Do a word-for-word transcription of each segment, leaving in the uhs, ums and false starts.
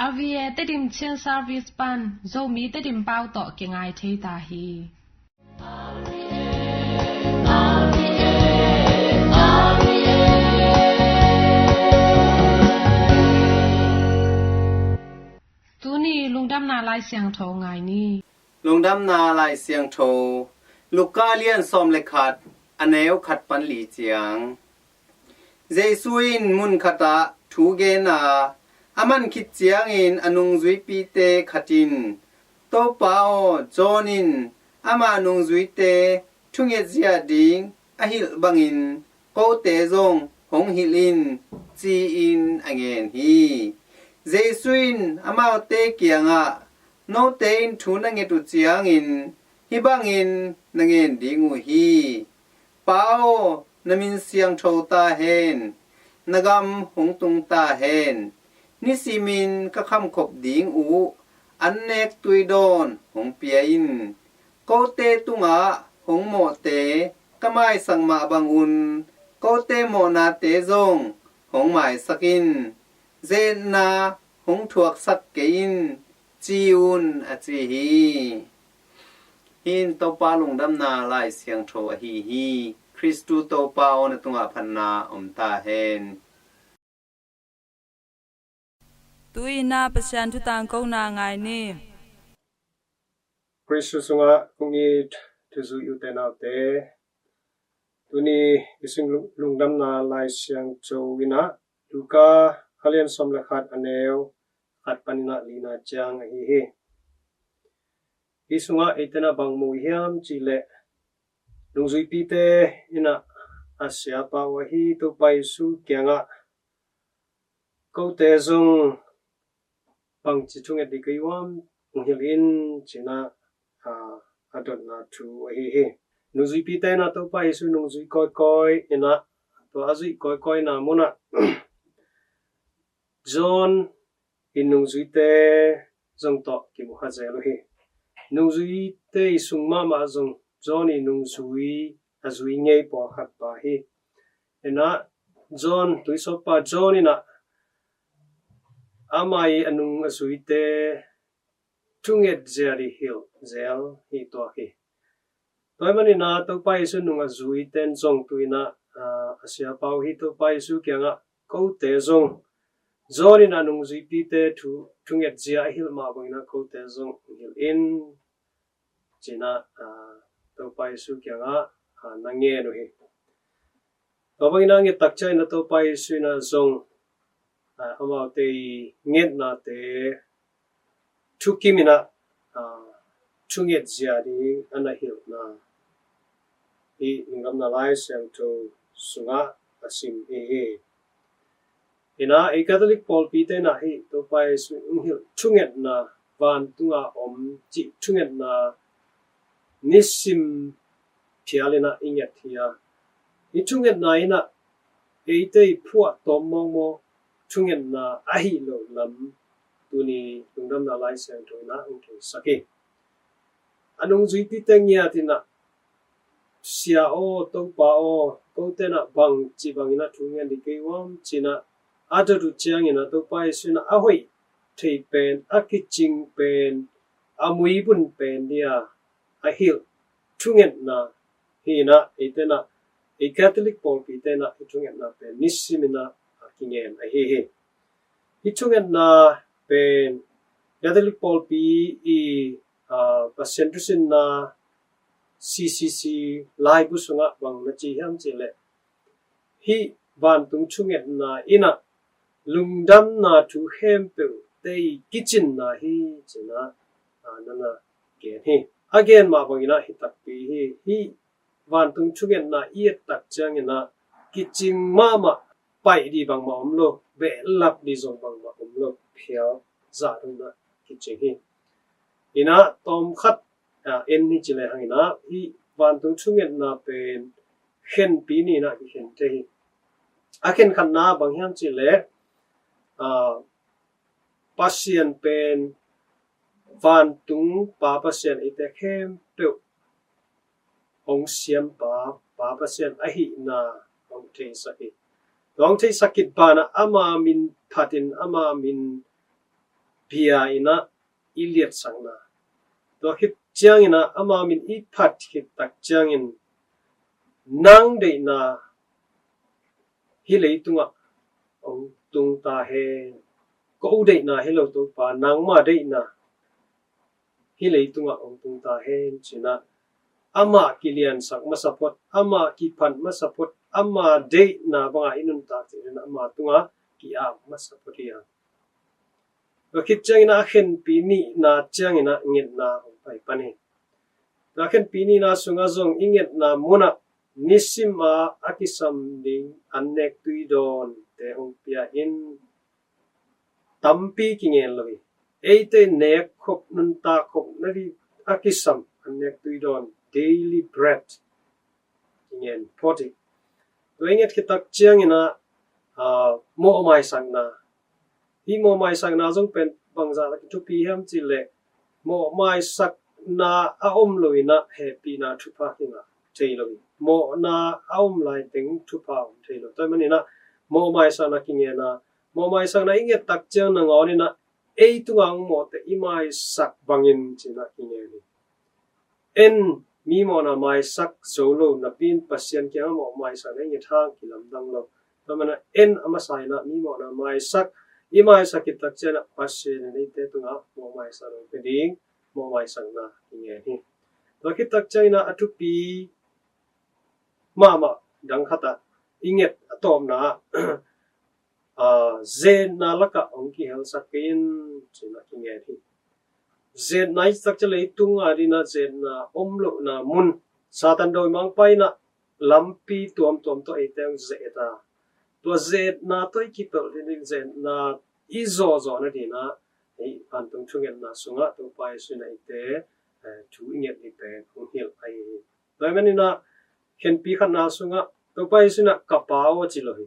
R V A Tedim Chin Service pan Zomi Tedim pau tawh kingai thei ta hi. Tuni lungdamna Lai Siangtho ngai ni. Lungdamna Lai Siangtho, Luka lian sawm le khat, a neu khat pan li ciang. Jesu in mun khatah thu gen a, a man khit ciangin a nungzuipite khat in, "Topa aw, John in ama nungzuite thunget zia ding a hilh bangin kote zong hong hilh in," ci-in a ngen hi. Jesu in amaute kiangah, "Note in thu na nget uh ciangin hih bangin na ngen ding uh hi: 'Pa aw, na min siangtho ta hen, na gam hong tung ta hen, nisimin ka khamkhop ding uh an nek tuidawn hong pia in. Kote tungah hong mawhte ka maisak mah bangun kote mawhnate zong hong maisak in. Ze-etna hong thuaksak kei in,' ci un," a ci hi. Hih in Topa lungdamna Lai Siangtho ahi hi. Khristu Topa aw, na tungah phatna om ta hen. Tu-in ah Pasian thu tangkona ngai ni. Khristu sungah kong it thuzui ute naute, tuni i sung lung-, lungdamna Lai Siangtho in ah Luka a lian sawm le khat, a neu khat panin ah lina ciang ahi hi. Hih sungah eite in ah bang mu hiam cih leh, nungzuipite in ah a siapa uh ahi Topa Jesu kiangah, "Kote zong bangci thunget ding ka hi uh hiam, hong hilh in," ci-in ah, a, a dotna thu ahi hi. Nungzuipite in ah Topa Jesu nungzui kawikawi in ah, tua a zuih kawikawina munah John i nungzuite zong tawh kimu kha zel uh hi. Nungzuite i sung mahmah zong John i nungzui a zui ngei pawlkhat pa hi. In ah John, tuisawppa John in ah ama i a nung a zuite thunget zia ding hilh zel hi tuak hi. Tua ahih manin ah Topa Jesu nung a zuite in zong tu-in ah, a, a siapa uh ahi Topa Jesu kiangah, "Kote zong John in a nungzuipite thu, thunget zia a hilh mah bangin ah kote zong hong hilh in," ci-in ah, a, Topa Jesu kiangah, a, na ngen uh hi. Tua bangin ah nget tak ciangin ah Topa Jesu in ah zong, a, amaute i ngetnate thukim in ah, a, thunget zia ding a na hilhna hih lungdamna Lai Siangtho sungah a sim hi hi. In ah ei Catholic pawlpite in ah hih Topa Jesu in hong hilh thungetna, vantunga om cih thungetna nisim phial in ah i nget hi a, hih thungetna in ah eite i phuahtawm mawkmawk thungetna ahi lo lam tuni lungdamna Lai Siangtho in ah hong theisak hi. A nungzuipite ngiat in ah, "Sia aw, Topa aw, kote in ah bangci bangin ah thu ngen ding ka hi uh hiam?" ci-in ah a dot uh ciangin ah Topa Jesu in ah a hoih thei pen, a kicing pen, a muibun pen ding a a hilh thungetna hi in ah, eite in ah, ei Catholic pawlpite in ah hih thungetna pen nisim in ah a kingen ahi hi. Hih thungetna pen Catholic pawlpi i, a, Pasian thusinna C C C laibu sungah bang na ci hiam cih leh, hih vantung thungetna in ah lungdamna thu khempeuhte i kicinna hi, ci-in ah, a, na na gen hi. A gen mah bangin ah hi takpi hi. Hih vantung thungetna i et tak ciangin ah kicing mahmah, paih ding bangmah om lo, behlap ding zong bangmah om lo, phial zah dong in ah kicing hi. In ah tawmkhat, a, en ni ci lehang in ah hih vantung thungetna pen khenpi nih in ah kikhen thei hi. A khenkhatna bang hiam cih leh, a, Pasian pen vantung Pa Pasian, eite khempeuh hong siampa Pa Pasian ahihna hong theisak hi. Tua hong theisak khit banah ama min phatin, ama min bia in ah i liatsakna. Tua khit ciangin ah ama min i phat khit tak ciangin, nang deihna hih leitungah hong tung ta hen. Ko deihna hi lo Topa, nangma deihna hih leitungah hong tung ta hen ci-in ah amah kiliansak masa phot, amah kiphat masa phot, ama deihna bangah i nuntak ciangin ama tungah ki-ap masa phot hi hang. Tua khit ciangin ah a khenpi nihna ciangin ah ngetna hong pai pan hi. Tua khenpi nihna sungah zong i ngetna munah nisim a a kisam ding annek tuidawnte hong pia in, tampi kingen lo hi. Eite nek khop, nuntak khop nading a kisam annek tuidawn, daily bread, kingen phot hi. Tua i nget khit tak ciangin ah, ah, mawhmaisakna. Hih mawhmaisakna zong pen bangzah tak in thupi hiam cih leh, mawhmaisakna a om lo in ah hehpihna thupha kingah thei lo hi. Mawhna a om lai teng thupha om thei lo. Tua ahih manin ah mawhmaisakna kingen a, mawhmaisakna i nget tak ciang nangawn in ah ei tungah hong mawhte i maisak bangin ci-in ah kingen hi. En, mi mawhna maisak zo lo napi-in Pasian kiangah mawhmaisakna i nget hang kilamdang lo. Tua manin ah en a masa in ah mi mawhna maisak, i maisak khit tak ciangin ah Pasian in eite tungah mawhmaisakna hong pia ding, mawhmaisakna kingen hi. Tua khit tak ciangin ah a thupi mahmah dang khat ah i nget a tawpna ah, ah, ze-etna lakah hong kihelsak kei in ci-in ah kingen hi. Ze-etna i cih tak ciang leitung a dingin ah ze-etna om lohna mun, Satan dawimangpa in ah lampi tuamtuam tawh eite hong ze-et a, tua ze-etna tawh i kipelh ding, ze-etna i zawhzawh nadingin ah ei vantung thungetna sungah Topa Jesu in ah eite, eh, thu i nget ding pen hong hilh ahi hi. Tua ahih manin ah khenpi khatna sungah Topa Jesu in ah ka Pa aw ci lo hi.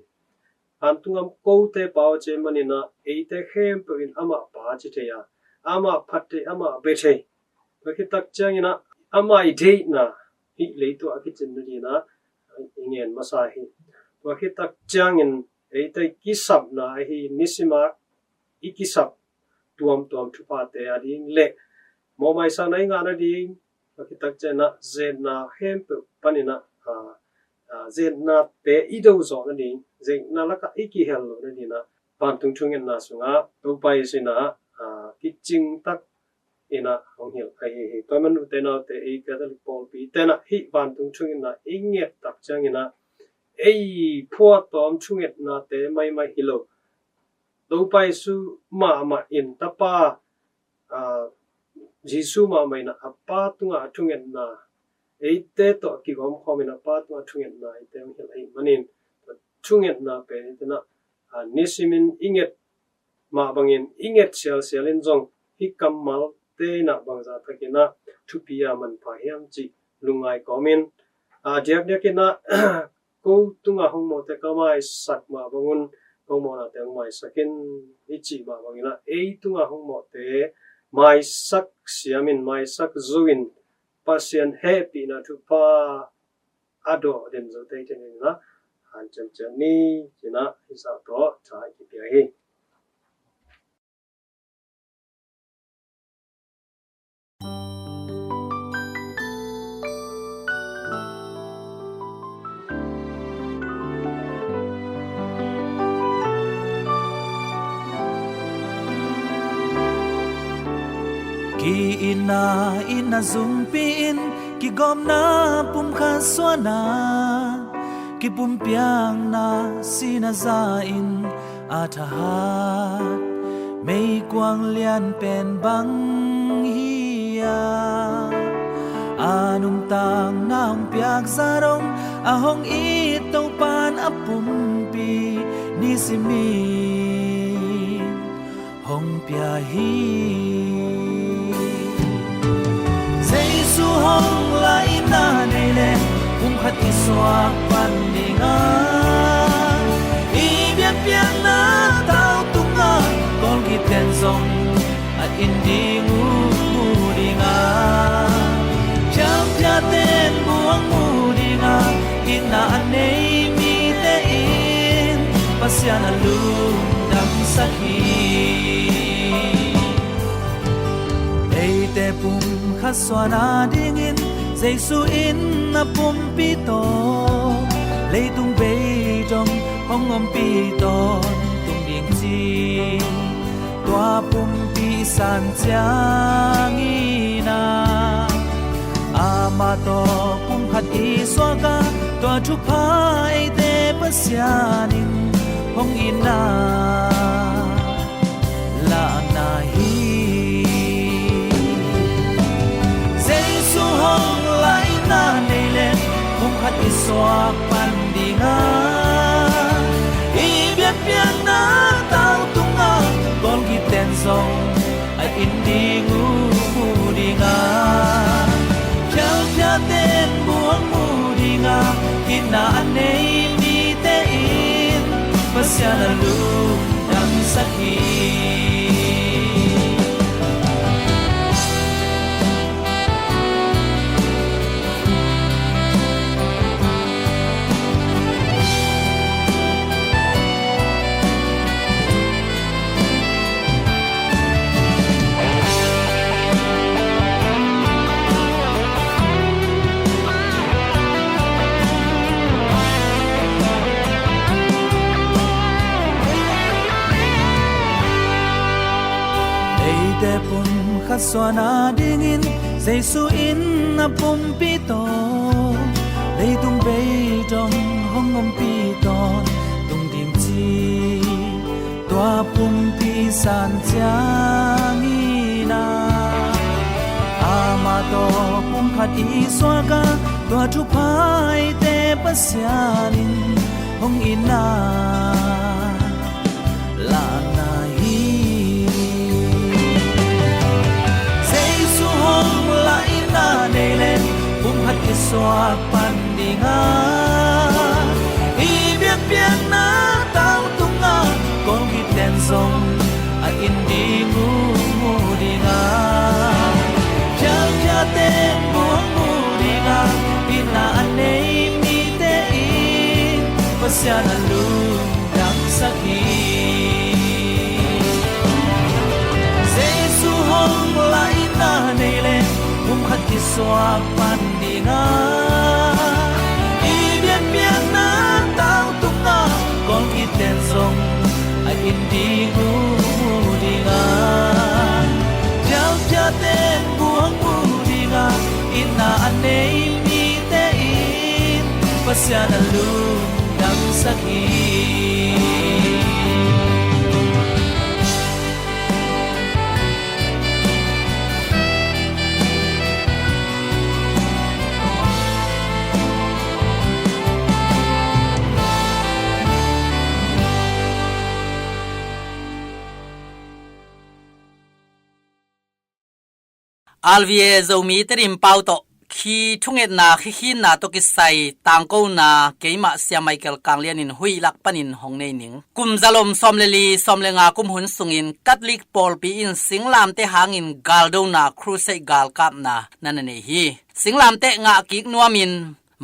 Vantung gam kote Pa aw ci ahih manin ah eite khempeuh in amah Pa ci thei a, amah phat thei, amah bia thei. Tua khit tak ciangin ah ama i deihna hih leitungah a kicin nadingin ah i ngen masa hi. Tua khit tak ciangin eite kisapna ahi, nisim a i kisap tuamtuam thuphate ading le mawhmaisakna i ngah nading, tua khit tak ciangin ah ze-etna khempeuh panin ah, ah, ah, ze-etnate i do zawh nading, ze-etna lakah i kihel loh nadingin ah vantung thungetna sungah Topa Jesu in ah, ah, kicing tak in ah hong hilh ahi hi. Tua ahih manin ute naute, ei Catholic pawlpi te in ah hih vantung thungetna i nget tak ciangin ah ei phuahtawm thungetnate maimai hi lo, Topa Jesu mahmah in Tapa, ah, Jesu mahmah in ah a Pa tungah a thungetna, eite tawh kigawmkhawm in a Pa tungah a thungetna eite hong hilh ahih manin, thungetna pen eite in ah, ah, nisim in i nget mah bangin i nget sialsial in zong hih kammalte in ah bangzah takin ah thupi a manpha hiam cih lungngai kawmin, ah, diakdiakin ah ko tungah hong mawhte ka maisak mah bangun, ko mawhnate hong maisak in i cih mah bangin ah ei tungah hong mawhte maisak siamin, maisak zo in, Pasian hehpihna thupha a dawh den zote i theih nadingin ah hanciam ciat ni ci-in ah hih zah tawh tha i kipia hi. Ki-itna in a zungpi in, kigawmna pumkhat suahna, kipumpiakna sihna za in a thahat meikuang lianpen bang hi a, a nuntakna hong piak zah dong a hong it Topa'n a pumpi nisimin hong pia hi. Jesu hong laina nei leh pumkhat i suak pan ding a, i biakpiakna tau tungah kawlgite'n zong a it ding uh mu ding a, phialphiate'n bu hong mu ding a, itna a nei mite in Pasian a lungdamsak hi. Te pum khat suan a dingin Jesu in a pumpi tawh leitung bei dong hong ompih tawntung ding ci. Tua pumpi san ciangin a, amah tawh pum khat i suak a, tua thupha eite Pasian in hong itna lahna hi. Jesu hong laina nei leh pum khat i suak pan ding a, i biakpiakna tau tung a, kawlgiten zong a it ding uh mu ding a, khialphiaten buang mu ding a, itna a nei mite in Pasian a lungdamsak hi. Eite pum khat suan a dingin Jesu in a pumpi tawh leitung bei dong hong ompih tawntung ding ci. Tua pumpi san ciangin a, amah tawh pum khat i suak a, tua thupha eite Pasian in hong itna lahna hi. Jesu hong laina nei leh pum khat i suak pan ding a, i biakpiakna tau tung a, kawlgiten zong a it ding uh mu ding a, khialphiaten buang mu ding a, itna a nei mite in Pasian a lungdamsak hi. Jesu hong laina nei leh pum khat i suak pan ding a, i biakpiakna tau tung a, kawlgiten zong a it ding uh mu ding a, khialphiaten buang mu ding a, itna a nei mite in Pasian a lungdamsak hi. R V A Zomi Tedim pau tawh khi thungetna, khi khinna tawh kisai tangkona keimah Sia Michael Kanglian in huih lak panin hong nei ning. Kum zalom sawm le li, sawm le nga kum hun sungin Catholic pawlpi in singlamteh hangin galdona crusade galkapna na na nei hi. Singlamteh ngah kik nuamin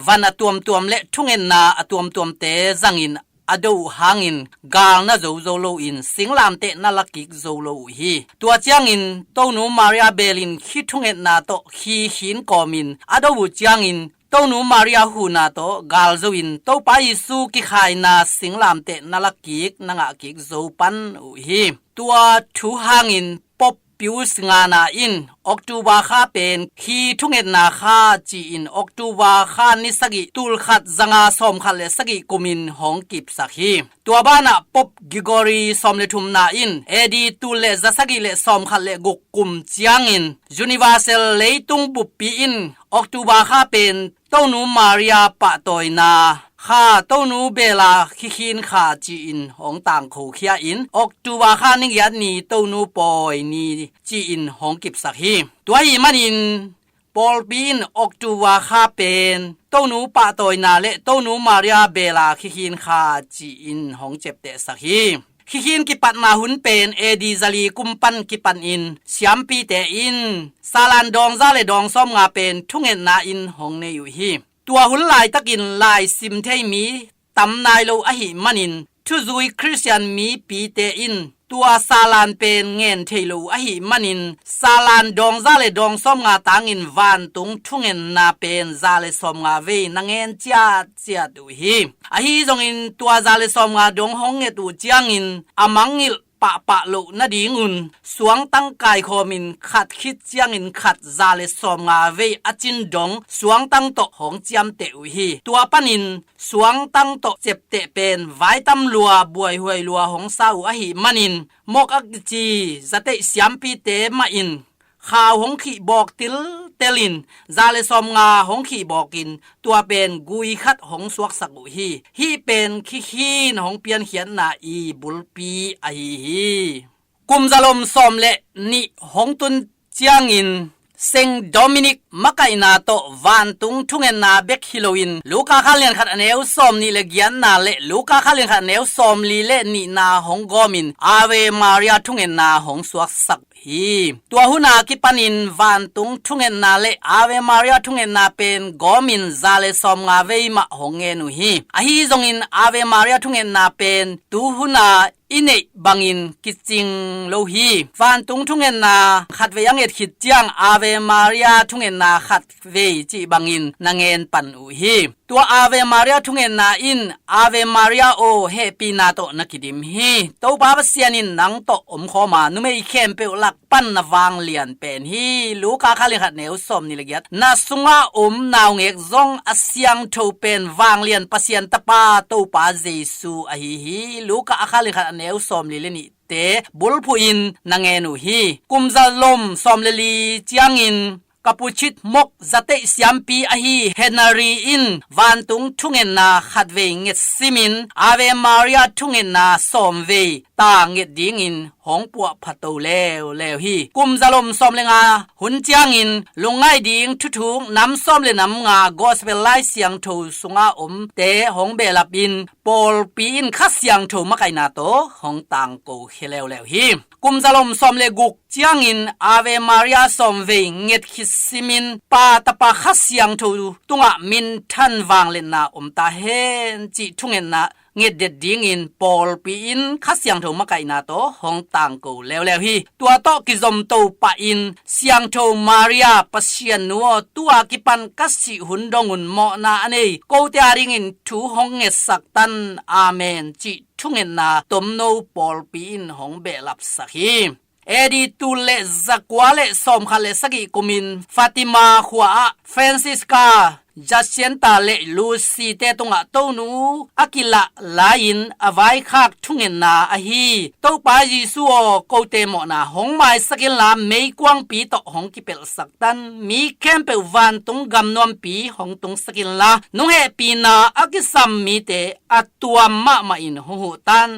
van a tuamtuam le thungetna a tuamtuamte zangin a do uh hangin gal na zo zo loin singlamteh na la kik zo lo uh hi. Tua ciangin Tonu Maria belin khi thungetna tawh khi khin kawmin a do uh ciangin Tonu Maria huhna tawh gal zoin Topa Jesu kikhaina singlamteh na la kik, na ngah kik zo pan uh hi. Tua thu hangin Pope Pius ngana in October kha pen khi thungetna kha ci-in October kha ni sagih, tul khat zanga sawmkhat le sagih kumin hong kipsak hi. Tua banah Pope Gregory sawm le thumna in A D tul le za sagih le sawmkhat le guk kum ciangin universal leitung buppi in October kha pen Tonu Maria pahtawina kha, Tonu bela khikhin kha ci-in hong tangkho khia in October kha ni giat ni Tonu pawi ni ci-in hong kipsak hi. Tua ahih manin pawlpi in October kha pen Tonu pahtawina le Tonu Maria bela khikhin kha ci-in hong ciaptehsak hi. Khikhin kipatna hun pen A D zali kum pan kipanin siampite in salan dawng za le dawng sawmnga pen thungetna in hong nei uh hi. Tua hun laitakin laisim thei mi tam nai lo ahih manin thuzui Khristian mipite in tua salan pen ngen thei lo uh ahih manin, salan dawng za le dawng sawmnga tangin vantung thungenna pen za le sawmnga vei na ngen ciatciat uh hi. Ahi zongin tua za le sawmnga dawng hong nget uh ciangin a mangngilh pahpah loh nadingun suangtang kaikhawmin khat khit ciangin khat za le sawmnga vei a cin dawng suangtang tawh hong ciamteh uh hi. Tua panin suangtang tawh cepteh pen vaitam lua buaihuai lua hong sa uh ahih manin, mok a kici zateih siampite mah in khau hong khihbawk tiltelin za le sawmnga hong khihbawkin tua pen gui khat hong suaksak uh hi. Hih pen khikhin hong piankhiatna i bulpi ahi hi. Kum zalom sawm le nih hong tun ciangin Saint Dominic makaihna tawh vantung thungenna bek hi loin Luka kha lian khat a neu sawm nih le giatna le Luka kha lian khat a neu sawm li le nihna hong gawmin Ave Maria thungenna hong suaksak hi. Tua huna kipanin vantung thungetna le Ave Maria thungetna pen gawmin za le sawmnga vei mah hong ngen uh hi. Ahi zongin Ave Maria thungetna pen tu huna i neih bangin kicing lo hi. Vantung thungetna khatvei a nget khit ciang Ave Maria thungetna khatvei cih bangin na ngen pan uh hi. Tua Ave Maria thungetna in Ave Maria aw hehpihna tawh na kidim hi. Topa Pasian in nang tawh omkhawma numei khempeuh lak pan na vanglian pen hi. Luka kha lian khat neu sawm nih le giat. Na sunga om naungek zong a siangtho pen vanglian Pasian Tapa Topa Jesu ahi hi. Luka a kha lian khat a neu sawm li le nihte bulphuhin na ngen uh hi. Kum zalom sawm le li ciangin Capuchin mok zateih siampi ahi Henry in vantung thungetna khatvei nget simin Ave Maria thungetna sawmvei ta nget dingin hong puahpha to leuleu hi. Kum zalom sawm le nga hun ciangin lungngaih ding thuthuk nam sawm le nam nga Gospel Lai Siangtho sunga omte hong behlapin pawlpi in Kha Siangtho makaihna tawh hong tangko khia leuleu hi. Kum zalom sawm le guk ciangin Ave Maria sawmvei nget khit simin Pa, Tapa, Kha Siangtho tungah minthan vangliatna om ta hen cih thungetna ngetdet dingin pawlpi in Kha Siangtho makaihna tawh hong tangko leuleu hi. Tua tawh kizomto pahin Siangtho Maria Pasian nu aw, tu-a kipan ka sih hun dongun mawhna a nei kote adingin thu hong ngetsak tan. Amen cih thungetna tomno pawlpi in hong behlapsak hi. A D tul le zakua le sawmkhat le sagih kumin Fatima khua-ah Francisca, Jacinta le Lucy-te tungah Tonu a kilah lai-in a vaikhak thungetna ahi Topa Jesu aw, kote mawhna hong maisak inla meikuangpi tawh hong kipelhsak tan. Mi khempeuh vantung gamnuampi hong tungsak inla nong hehpihna a kisam mite a tuam mahmah in hong huh tan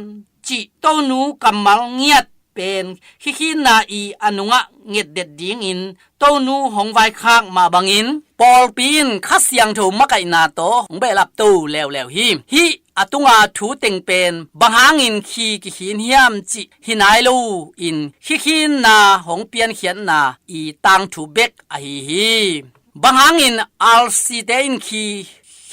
cih Tonu kammal ngiat pen khikhinna i a nungah ngetdet dingin Tonu hong vaikhak mah bangin pawlpi in Kha Siangtho makaihna tawh hong behlap to leuleu hi. Hih a tunga thu teng pen bang hangin khi kikhin hiam cih hi nai lo in khikhinna hong piankhiatna i tangthu bek ahi hi. Bang hangin R C-te in khi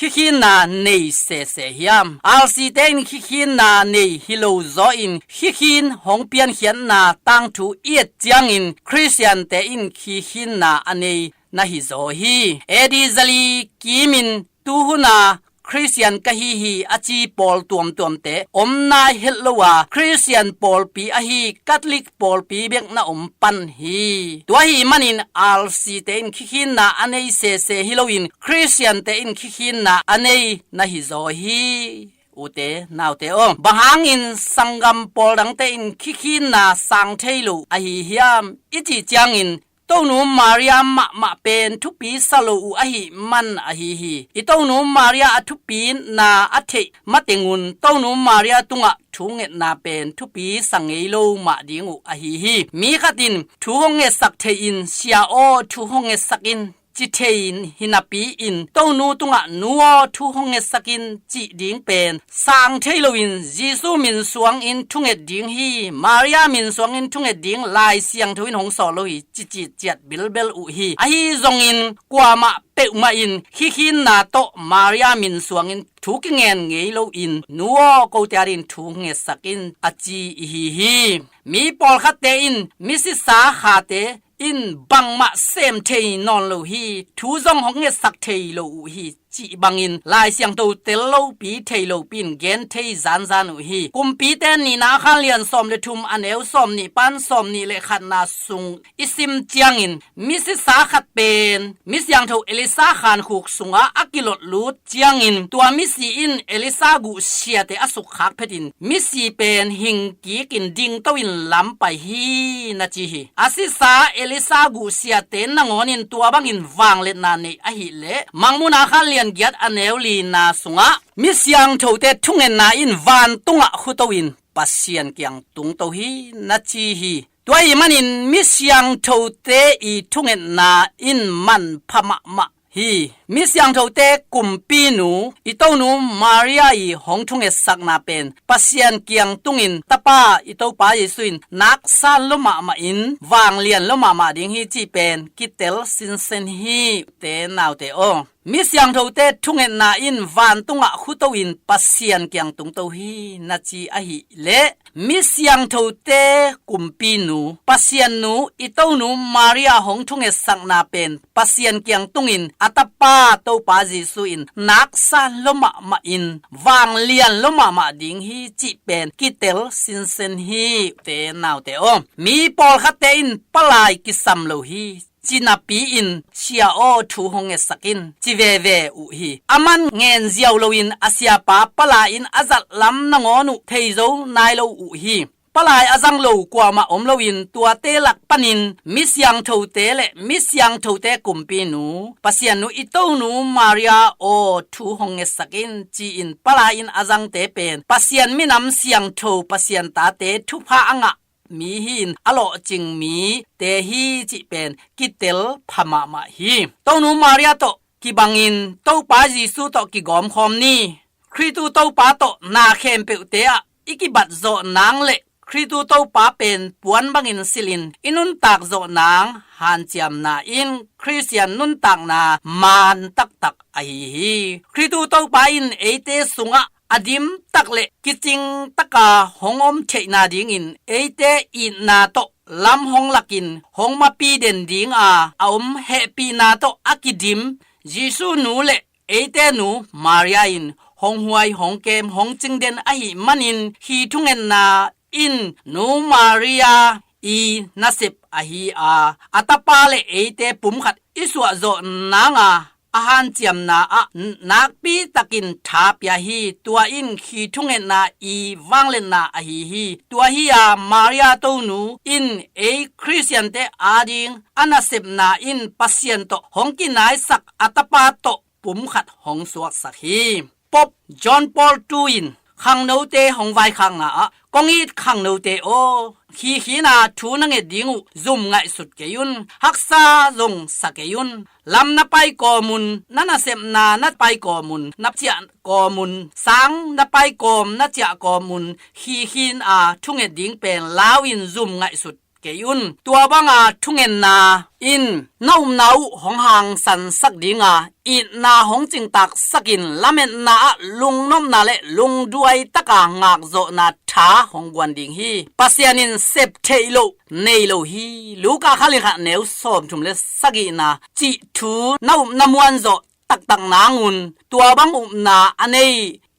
khikhinna nei sese hiam? R C-te in khikhinna nei hi lo zaw in khikhin hong piankhiatna tangthu i et ciangin Khristiante in khikhinna a nei na hi zaw hi. A D zali kimin tu huna Khristian ka hi hi a ci pawl tuamtuamte om nai het lo a Khristian pawlpi ahi Catholic pawlpi bek na om pan hi. Tua ahih manin R C-te in khikhinna a nei sese hi loin Khristiante in khikhinna a nei na hi zaw hi. Ute naute aw, bang hangin sanggam pawl dangte in khikhinna sang thei lo ahi hiam i cih ciangin Tonu Maria mahmah pen thupi sa lo uh ahih man ahi hi. I Tonu Maria a thupina a theih matengun Tonu Maria tungah thu ngetna pen thupi sa ngei lo mah ding uh ahi hi. Mi khat in thu hong ngetsak thei in, "Sia aw, thu hong ngetsak in," ci thei hi napi-in, Tonu tungah, "Nu aw, thu hong ngetsak in," cih ding pen sang thei loin, "Jesu min suangin thunget ding hi, Maria min suangin thunget ding Lai Siangtho in hong sawllo hi," ci citciat bilbel uh hi. Ahi zongin kuamah peuhmah in khikhinna tawh Maria min suangin thu kingen ngei loin, "Nu aw, kote adingin thu ngetsak in," a ci i hi hi. Mi pawlkhatte in misisa khate in bangmah sem thei nawn lo hi, thu zong hong ngetsak thei lo uh hi, cih bangin Lai Siangtho tel lopi thei lopi in gen thei zanzan uh hi. Kumpite nihna a khanlian sawm le thum, a neu sawm nih pan sawm nih le khatna sung i sim ciangin, misisa khat pen misiangtho Elisa khankhuk sungah a kilot lut ciangin, tua misi in Elisa guhsiate a sukkhak phetin, misi pen hingkikin dingto in lam pai hi, na ci hi. A sisa Elisa guhsiate nangawnin tua bangin vangliatna nei ahileh, Mangmuhna khanlian giat, a neu lina sungah, misiangthote thungetna in vantungah khuto in Pasian kiang tungto hi, na ci hi. Tua ahih manin misiangthote i thungetna in manpha mahmah hi. Misiangthote kumpinu, i Tonu Maria i hong thungetsakna pen Pasian kiang tungin, Tapa, i Topa Jesu in naksan lua mahmah in vanglian lua mahmah ding hi, cih pen kitel sinsen hi, ute naute aw. Misiangthote thungetna in vantungah khuto in Pasian kiang tungto hi, na ci ahileh, misiangthote kumpinu, Pasian nu, i Tonu Maria hong thungetsakna pen Pasian kiang tungin, a Tapa Topa Jesu in naksan lua mahmah in vanglian lua mahmah ding hi, cih pen kitel sinsen hi, ute naute aw. Mi pawlkhatte in palai kisam lo hi, ci napi-in, Sia aw, thu hong ngetsak in, ci veve uh hi. Aman ngen ziau loin a siapa palai in a zat lam nangawn uh thei zo nai lo uh hi. Palai a zang lo kuamah om loin, tuate lak panin misiangthote le misiangthote kumpinu, Pasian nu, i Tonu Maria aw, thu hong ngetsak in, ci-in palai in a zangte pen Pasian minam siangtho, Pasian tate thupha a ngah mi hi-in, a lawhcing mite hi, cih pen kitel pha mahmah hi. Tonu Maria tawh kibangin Topa Jesu tawh kigawmkhawm ni. Khristu Topa tawh na khempeuhte ah i kibat zawh nang le Khristu Topa pen puan bangin silhin i nuntak zawh nang hanciamna in Khristian nuntakna maan taktak ahi hi. Khristu Topa in eite sungah a dimtak le kicingtaka hong om theihna dingin eite itna tawh lam hong lakin hong mapi den dinga a om hehpihna tawh a kidim Jesu nu le eite nu Maria in hong huai, hong kem, hong cingden ahih manin, hih thungetna in Nu Maria i nasep ahi a, a tapa le eite pumkhat i suahzawh nanga a hanciamna ah nakpitakin tha pia hi. Tua in hih thungetna i vangliatna ahi hi. Tua hi a, Maria Tonu in ei Khristiante ading a nasepna in Pasian tawh hong kinaisak a tapa tawh pumkhat hong suaksak hi. Pope John Paul two in khangnote hong vaikhakna ah, "Kong it khangnote aw, hih khin a thu na nget ding uh zum ngaihsut kei un, haksa zong sa kei un. Lam na pai kawmun, na nasepna na pai kawmun, na ciah kawmun, sang na pai kawm, na ciah kawmun, hih khin a thunget ding pen lau in zum ngaihsut kei un. Tua banga thungetna in na upna uh hong hangsansak dinga, itna hong cingtaksakin, lametna ah lungnopna le lungduai taka ngakzawhna tha hong guan ding hi. Pasian in sep theih loh nei lo hi. Luka kha lian khat neu sawmthum le sagihna cih thu na up na muanzawh taktak nangun, tua bang upna a nei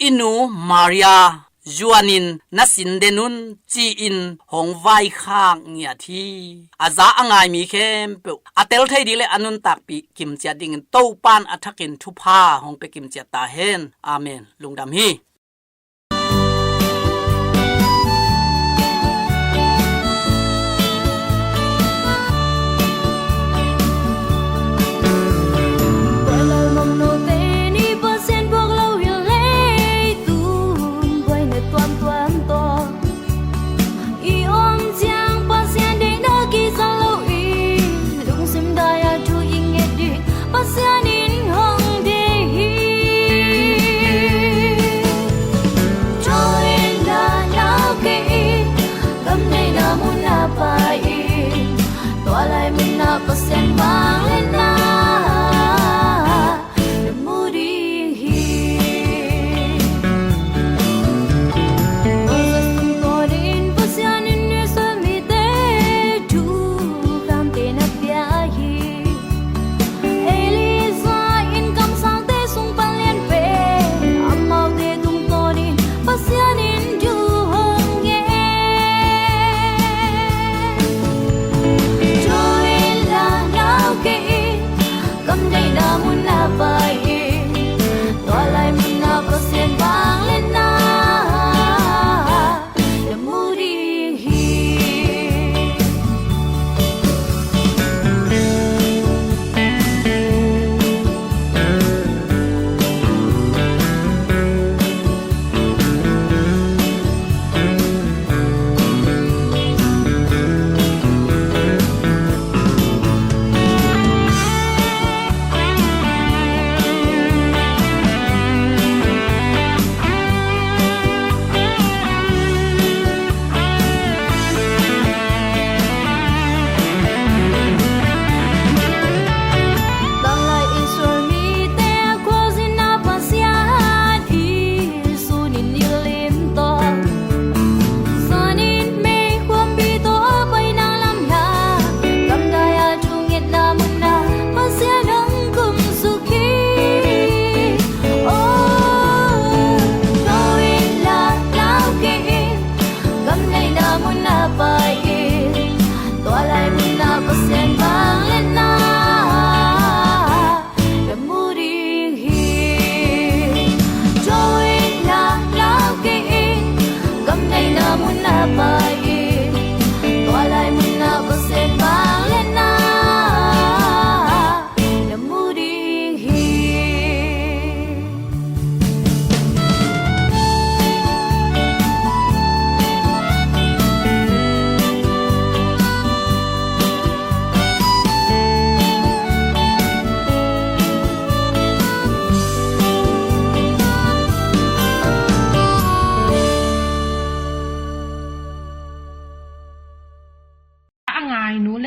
i nu Maria zuanin na sin den un," ci-in hong vaikhak ngiat hi. A za a ngai mi khempeuh a tel thei ding le a nuntakpih kimciat dingin Topan a thakin thupha hong pia kimciat ta hen. Amen. Lungdam hi. Tua lalmang note ni Pasian buak lo hi leitung buaina tuamtuam tawh i om ciang Pasian deihna kizang lo i lungsim dai-a thu i nget ding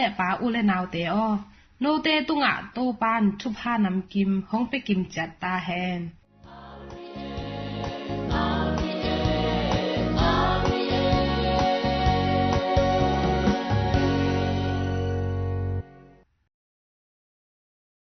Ute pa, u le naute aw, note tungah Topa'n thupha namkim hong pia kim ciat ta hen.